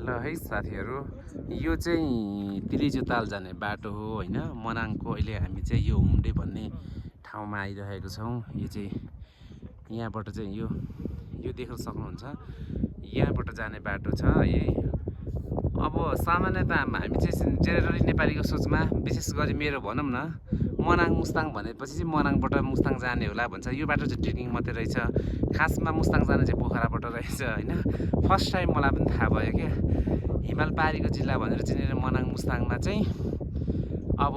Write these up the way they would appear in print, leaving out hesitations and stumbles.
ल है साथीहरू, यो चाहिँ तिलिजुताल जाने बाटो हो होइन। मनाङको अहिले हामी चाहिँ यो हुम्डे भन्ने ठाउँमा आइरहेको छौँ। यो चाहिँ यहाँबाट चाहिँ यो देख्न सक्नुहुन्छ, यहाँबाट जाने बाटो छ है। अब सामान्यतः हामी चाहिँ जेनरली नेपालीको सोचमा विशेष गरी मेरो भनौँ न, मनाङ मुस्ताङ भनेपछि चाहिँ मनाङबाट मुस्ताङ जाने होला भन्छ। यो बाटो चाहिँ ट्रेकिङ मात्रै रहेछ, खासमा मुस्ताङ जाने चाहिँ पोखराबाट रहेछ होइन। फर्स्ट टाइम मलाई पनि थाहा भयो क्या, हिमाल पारीको जिल्ला भनेर चिनेर मनाङ मुस्ताङमा चाहिँ अब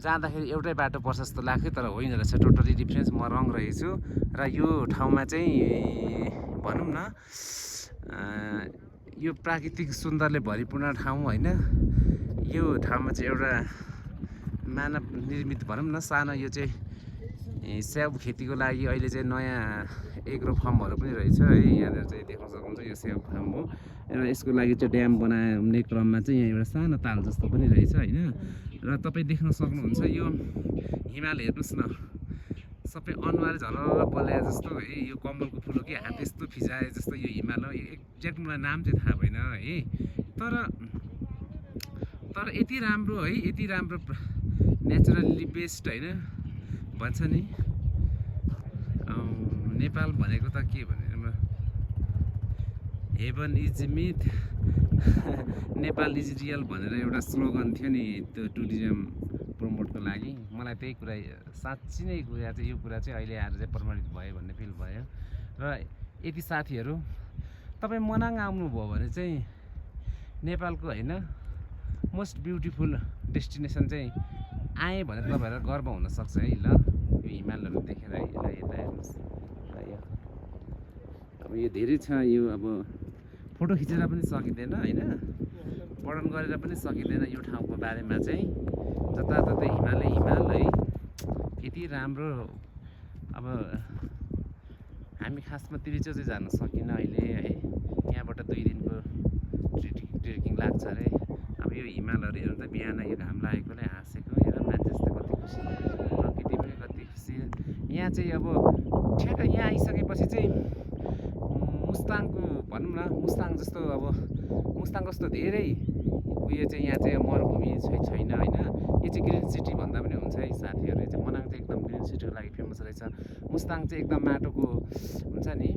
जाँदाखेरि एउटै बाटो पर्छ जस्तो लाग्थ्यो, तर होइन रहेछ, टोटली डिफ्रेन्स। म रङ रहेछु र यो ठाउँमा चाहिँ भनौँ न यो प्राकृतिक सुन्दरले भरिपूर्ण ठाउँ होइन। यो ठाउँमा चाहिँ एउटा मानव निर्मित भनौँ न सानो यो चाहिँ स्याउ खेतीको लागि अहिले चाहिँ नयाँ एग्रो फार्महरू पनि रहेछ है। यहाँनिर चाहिँ देख्न सक्नुहुन्छ यो स्याउ फार्म हो र यसको लागि चाहिँ ड्याम बनाउने क्रममा चाहिँ यहाँ एउटा सानो ताल जस्तो पनि रहेछ होइन। र तपाईँ देख्न सक्नुहुन्छ यो हिमाल हेर्नुहोस् न, सबै अनुहार झलल बल्या जस्तो है। यो कमलको फुल हो कि हात यस्तो फिजाए जस्तो यो हिमाल हो। एक्ज्याक्ट मलाई नाम चाहिँ थाहा भएन है, तर यति राम्रो है, यति राम्रो नेचुरली बेस्ड होइन भन्छ नि। नेपाल भनेको त के भनेर heaven is myth Nepal is real भनेर एउटा स्लोगन थियो नि त्यो टुरिज्म प्रमोटको लागि। मलाई त्यही कुरा साँच्ची नै कुरा चाहिँ यो कुरा चाहिँ अहिले आएर चाहिँ प्रमाणित भयो भन्ने फिल भयो। र यति साथीहरू तपाईँ मनाङ आउनुभयो भने चाहिँ नेपालको होइन मोस्ट ब्युटिफुल डेस्टिनेसन चाहिँ आएँ भनेर तपाईँहरूलाई गर्व हुनसक्छ है। ल यो हिमालहरू देखेर है, ल यता हेर्नुहोस् ल, यो अब यो धेरै छ। यो अब फोटो खिचेर पनि सकिँदैन होइन, वर्णन गरेर पनि सकिँदैन यो ठाउँको बारेमा चाहिँ। जताततै हिमालै हिमाल है, यति राम्रो। अब हामी खासमा तिलिचो चाहिँ जान सकिनँ अहिले है, यहाँबाट 2 दिनको ट्रेकिङ लाग्छ अरे। अब यो हिमालहरू हेर्नु त, बिहान यो घाम लागेकोले हाँसेको हेर, मान्छे जस्तो कति खुसी, प्रकृति पनि कति खुसी। यहाँ चाहिँ अब ठ्याक्क यहाँ आइसकेपछि चाहिँ मुस्ताङको भनौँ न, मुस्ताङ जस्तो अब मुस्ताङ जस्तो धेरै उयो चाहिँ यहाँ चाहिँ मरुभूमि छैन होइन। यो चाहिँ ग्रिन सिटी भन्दा पनि हुन्छ है साथीहरू। यो चाहिँ मनाङ चाहिँ एकदम ग्रिन सिटीको लागि फेमस रहेछ। मुस्ताङ चाहिँ एकदम माटोको हुन्छ नि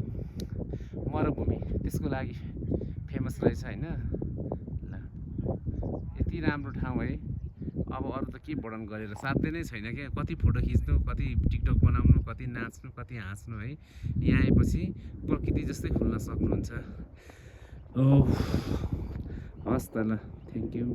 मरुभूमि, त्यसको लागि फेमस रहेछ होइन। ल यति राम्रो ठाउँ है, अब अरू त के वर्णन गरेर साध्य नै छैन क्या। कति फोटो खिच्नु, कति टिकटक बनाउनु, कति नाच्नु, कति हाँस्नु है। यहाँ आएपछि प्रकृति जस्तै खुल्न सक्नुहुन्छ। हस् त ल, थ्याङ्क यू।